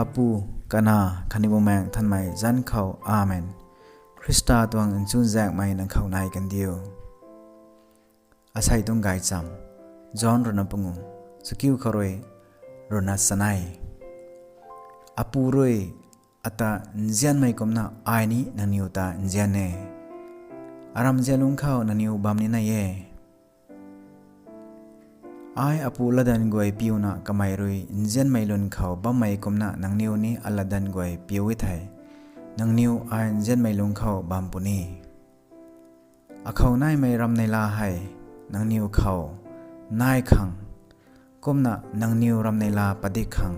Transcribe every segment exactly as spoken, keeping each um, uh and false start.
Apu, Kanac khatni Bumaengh Nthanmei zanc khou, Amen. Khrista tuang nchunzaenghmei nang khou nai kandiu. Asei tuang gaychamv, John ruhna pangu, chakiu khou rui ruhna chanei. Apu rui ata nzianmei kumna ai ni nangniw ta nzian e. Aramzian lungc khou nangniw bam ni nai e. Ai Apu latdanv guay piuna kamei rui nzianmei lun khou bammei kumna nangniw ni alatdanv guay piu e thei, nangniw ai nzianmei lungc khou bam puni. Akhou naimei ramneila hei nangniw khou nai khang, kumna nangniw ramneila padik khang,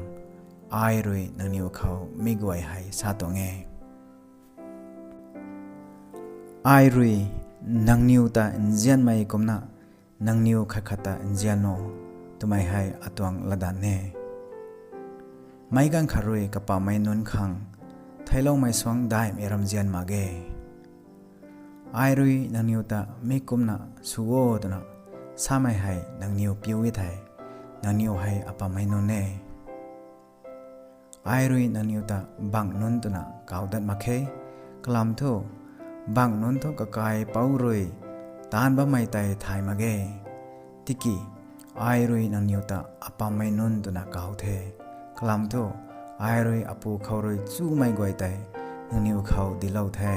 ai rui nangniw khou mi guay hei sa tuang e. Ai rui nangniw ta nzianmei kumna nangniw khat khat ta nzian o, twmei hei atuang latdanv e. Meic ganv khat rui kapammei nunc khang theicloumei suangc daihmei ramzian mak ge. Ai rui nangniw ta mi kumna sw o twna samei hei nangniw piu e thei, nangniw hei apammei nunc e. Ai rui nangniw ta bangh nunc twna kau dat mak khe. Kalam thu, bangh nunc thu kakaipouc rui taanc bammei tei thay mak ge. Tiki ai rui nangniw ta apammei nunc twna kau the. Kalam thu, ai rui Apu khou rui chumei guay tei nangniw khou dinclou the.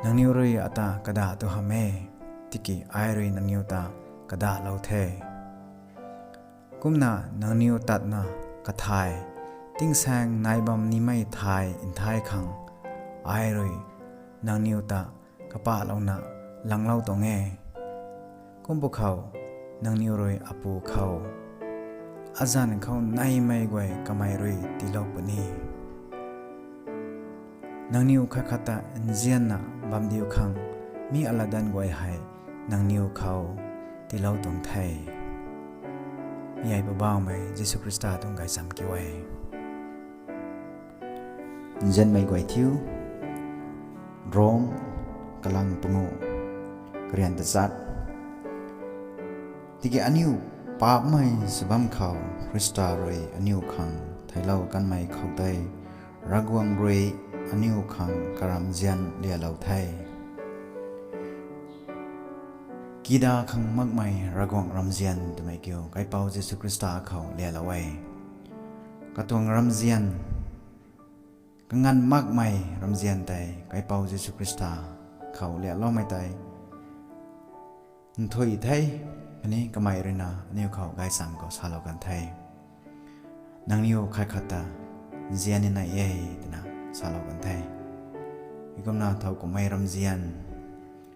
Nangniw rui ata kadahlou tu hamh e, tiki ai rui nangniw ta kadahlou the. Kumna nangniw tatna kathay, tingsaeng nai bam nimei thay nthai khang, ai rui nangniw ta kapahlouna langlou tuang e. Kum pwkhou, nangniw rui Apu khou azanc khou naimei guay kamei rui tiilou puni. Nangniw khat khat ta nzianna bam diu khang, mi alatdanv guay hei nangniw khou tiilou tuang the. Mi hei Poubauhmei Jisu Khrista tuang gaychamv kiu e. Nzianmei guay thiu, Rom, kalang pangu, karian tachat. Tiki aniu paapcmei sw bam khou Khrista rui aniu khang theiclou kanmei khou tei, Ravguangc rui aniu khang karamzian lialou the. Kida khang makmei Ravguangc ramzian twmei kiu Kaipouc Jisu Khrista khou lialou e. Katuang ramzian, kanganv makmei ramzian tei Kaipouc Jisu Khrista khou lialoumei tei nthuih the, khatni kamei ruina aniu khou gaychamv khou salou kan the. Nangniw khat khat ta nzian ni nai e twna salou kan the. Heikumna thow kummei ramzian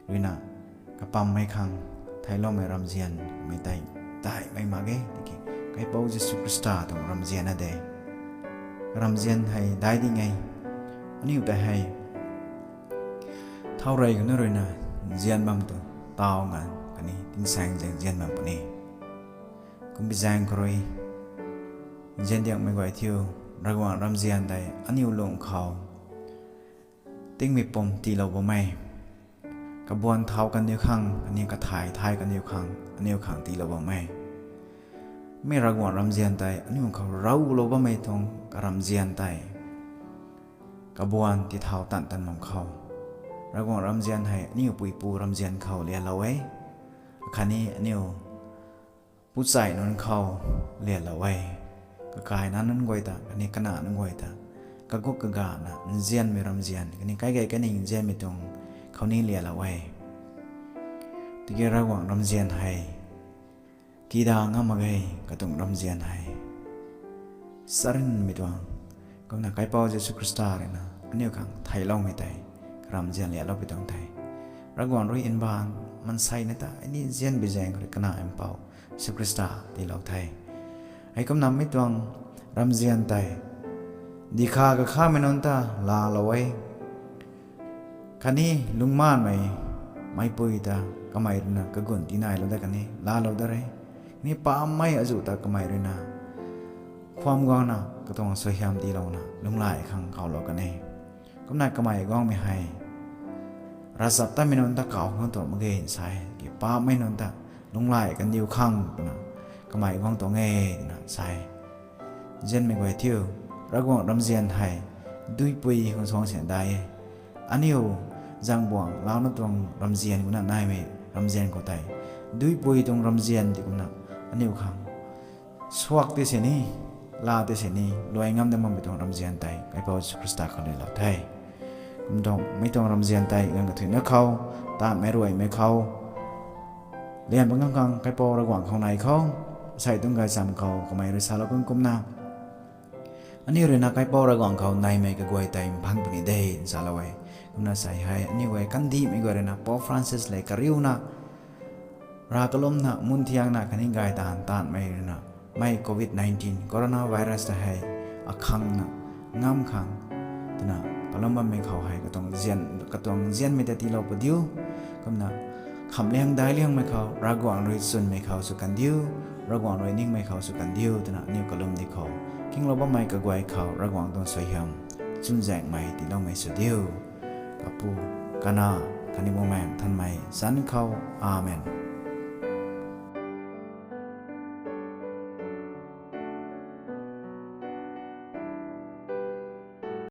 ruina kapammei khang theicloumei ramzian mei tei daihmei mak ge, tiki Kaipouc Jisu Khrista tuang ramzian na de. Ramzian hei dai ding e. Aniu tei hei thow rey kanu ruina nzian bam tu taw nganv khatni tingsaeng zaeng nzian bam puni. Kumbi zaeng khou rui nzian diakmei guay thiu, Ravguangc ramzian tei aniu lung khou tingmei pum tiilou bam e. Kabuan thau kaniw khang, khatni kathay thay kaniw khang, aniu khang tiilou bam e. Mi Ravguangc ramzian tei aniu khou raclou bammei tuang karamzian tei kabuan tithau tan tan bam khou, Ravguangc ramzian hei aniu puipu ramzian khou lialou e, khatni aniu puchai nunc khou lialou e. Kakaina nunc guay ta, khatni kana nunc guay ta, kaguak kagana nzianmei ramzian, khatni kaigei kaning nzianmei tuang khou ni lialou e. Tiki Ravguangc ramzian hei kida ngam mak ge. Katuang ramzian hei charynmei tuang, kumna Kaipouc Jisu Khrista ruina aniu khang theicloumei tei karamzian lialoupui tuang the. Ravguangc rui mbaanv maansei na ta aniu nzianbi zaeng khou rui Kanac Mpouh Jisu Khrista tiilou the. Heikumna mi tuang ramzian tei dihkha kakhamei nunc ta laalou e, khatni lungcmaanvmei meicpui ta kamei ruina kagun tinailou dat khatni laalou dat re. Khatni paapcmei azuh ta kamei ruina khwan guangna katuang suaihiam tiilouna lunghlaic khang kawlou kan e. Kumna kamei guangmei hei ravchaptatmei nunc ta kaw khang tuang mak ge sa e, ki paapcmei nunc ta lunghlaic kandiu khang twna kamei guang tuang e twna sa e. Nzianmei guay thiu, Ravguangc ramzian hei duipui khang suang sina dai e. Aniu zangbuang launa tuang ramzian kumna naimei ramzian khou tei, duipui tuang ramzian ti kumna aniu khang suak ti sini, la ti sini luai ngam dat makmei tuang ramzian tei Kaipouc Jisu Khrista khou luilou the. Kum tuang mei tuang ramzian tei ganv kathuicna khou, taanvmei ruaimei khou, lian pat ngam khang Kaipouc Ravguangc khou nai khou, asei tuang gaychamv khou kamei rui salou kan kumna, aniu ruina Kaipouc Ravguangc khou naimei kaguay tei mphang puni de nsalou e. Kumna sei hei aniu guay kandihmei guay ruina Pope Francis lev kariuna, rav kalumna, munthiangna khatni gay taanv taanvmei ruina, mei covid nineteen coronavirus ta hei akhangna ngam khang twna kalum bammei khou hei katuang zian, katuang zianmei ta tiilou padiu. Kumna khamliang dailiangmei khou Ravguangc rui chwnmei khou sw kandiu, Ravguangc rui ningmei khou sw kandiu twna aniu kalum di khou, kinglou bammei kaguay khou Ravguangc tuang suaihiam chwnzaenghmei tiiloumei sw diu. Kapu, Kanac khatni Bumaengh Nthanmei zanc khou. Amen.